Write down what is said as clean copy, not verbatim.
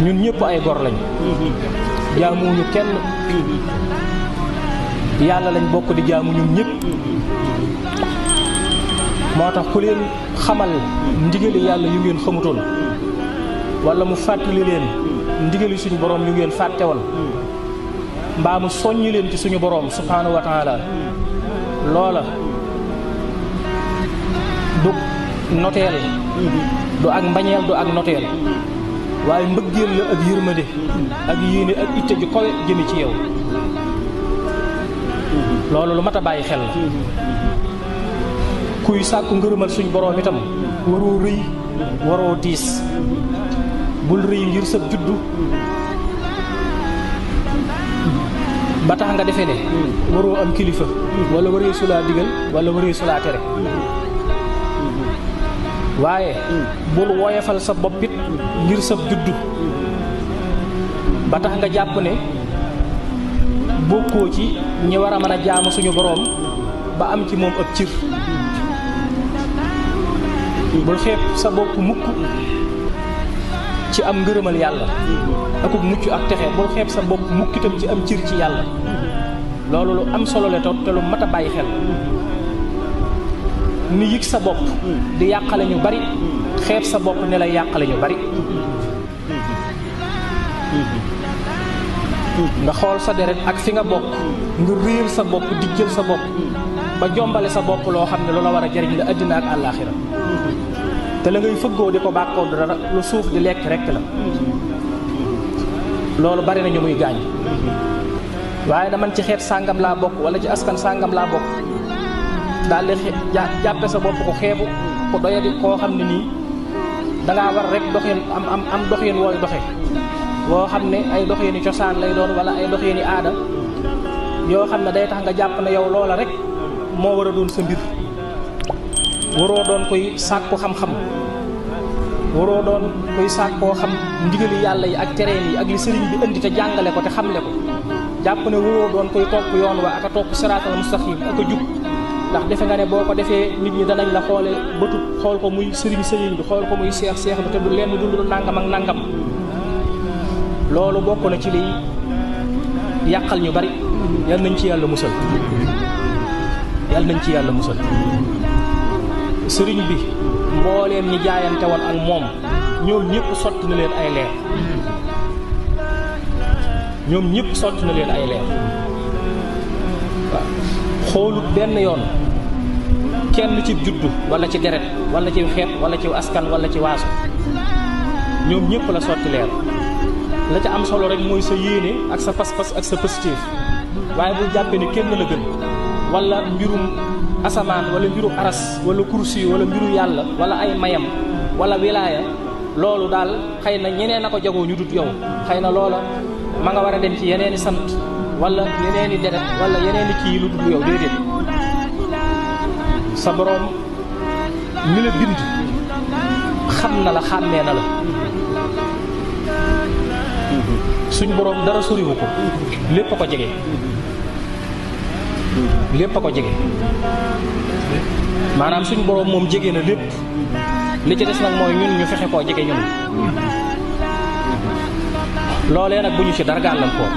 ñun ñëpp ay gor lañ jaamuñu kenn yàlla lañ bokk di jaamu ñun ñëpp moo tax ku leen xamal ndigali yàlla yu ngeen xamutoon wala mu fàttali leen ndigali suñu borom yu ngeen fàtte woon mbaa mu soññi leen ci suñu borom subhaanahu wa taala loola du noteel du ak mbañeel du ak noteel waaye mbëggeel la ak yërmande ak yéene ak itte ju kowe jëme ci yow loolu lu mat a bàyyi xel la kuy sàkku ngërëmal suñ boroom itam waroo rëy waroo diis bul rëy ngir sa juddu ba tax nga defe ne waroo am kilifa wala waree sulaa digal wala waree sulaa tere waaye bul woyefal sa bopp it ngir sa juddu ba tax nga jàpp ne bokkoo ci ñi war a mën a jaamu suñu boroom ba am ci moom ab cir bul xeeb sa bopp mukk ci am ngërëmal yàlla akub mucc ak texe bul xeeb sa bopp mukk itam ci am cir ci yàlla loolu lu am solo la te lu mat a bàyyi xel ni yëg sa bopp di yàqale ñu bari xeeb sa bopp ne lay yàqale ñu bari nga xool sa deret ak fi nga bokk nga réer sa bopp di jël sa bopp ba jombale sa bopp loo xam ne lu la war a jariñ la àddina ak àllaaxira te la ngay fëggoo di ko bàkkoo dara lu suuf di lekk rekk la loolu bari nañu muy gaañ waaye daman ci xeet sàngam laa bokk wala ci askan sàngam laa bokk daal di jàppe sa bopp ko xeebu ko doyadi koo xam ne nii dangaa war rek doxeen am doxeen wooy doxe boo xam ne ay doxeeni cosaan lay doon wala ay doxeeni aada yoo xam ne day tax nga jàpp ne yow loola rek moo war a doon sa mbir waroo doon koy sàkku xam-xam waroo doon koy sàkkoo xam ndigali yàlla yi ak tereen yi ak li sëriñ bi indi te jàngale ko te xamle ko jàpp ne waroo doon koy topp yoon wa ak a topp siraatal mustaqim ak a jub ndax defe nga ne boo ko defee nit ñi danañ la xoole bëtu xool ko muy sëriñ bi xool ko muy seex bi te du lenn dund du nangam ak nangam loolu bokk na ci liy yàqal ñu bari yal nañ ci yàlla musal yal nañ ci yàlla musal sëriñ bi mbooleem ñi jaayante woon ak moom ñoom ñëpp sotti na leen ay leer ñoom ñëpp sotti na leen ay leer waaw xoolut benn yoon kenn ci juddu wala ci deret wala ci xeet wala ci askan wala ci waaso ñoom ñëpp la sotti leer la ca am solo rek mooy sa yéene ak sa pas-pas ak sa positif waaye bul jàppee ne kenn la gën wala mbirum asamaan wala mbirum aras wala kursi wala mbiru yàlla wala ay mayam wala wilaaya loolu daal xëy na ñeneen a ko jagoo ñu dut yow xëy na loola ma nga war a dem ci yeneeni sant wala yeneeni deret wala yeneeni kii lu dut yow déedéet sa boroom mi la bind xam na la xàmmee na la suñ boroom dara soriwu ko lépp a ko jege lépp a ko jege maanaam suñ boroom moom jege na lépp li ci des nag mooy ñun ñu fexe koo jege ñun loolee nag bu ñu ci dara gàllankoor